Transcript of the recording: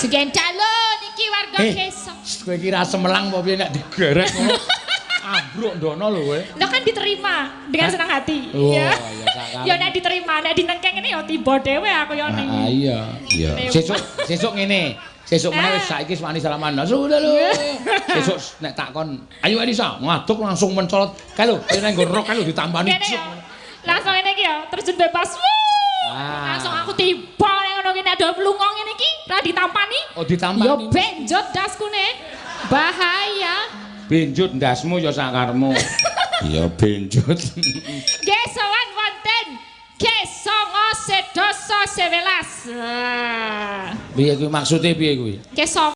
Sugeng dalu niki warga Eh. desa. Kowe iki ra semelang apa piye nek digerek ngono. Ambruk ndono lho kowe. Lah kan diterima dengan Hah? senang hati. Oh, Ya. iya, sak Ya nek diterima, nek dinengkeng ngene ya tiba dhewe aku ya ning. Ah, iya. Iya. Sesuk sesuk ngene. Sesuk meneh wis saiki wis wani salaman. Nah, sudah lho. Sesuk nek takon, "Ayo Elisa," ngaduk langsung mencolot. Kae lho, kowe nang nggon rok kae lho ditampani. Ngene ya. Langsung ngene iki ya, terjun bebas. Wuh. Ah. Langsung aku tiba nek ngono ki nek do lunga ngene iki, ra ditampani. Oh, ditampani. Ya benjot dasku ne. Bahaya. Benjut ndasmu ya sakarmu. Iya, benjut. Nggih sowan wonten G9 sedoso 11. Ah. Piye kuwi maksude piye kuwi? G9.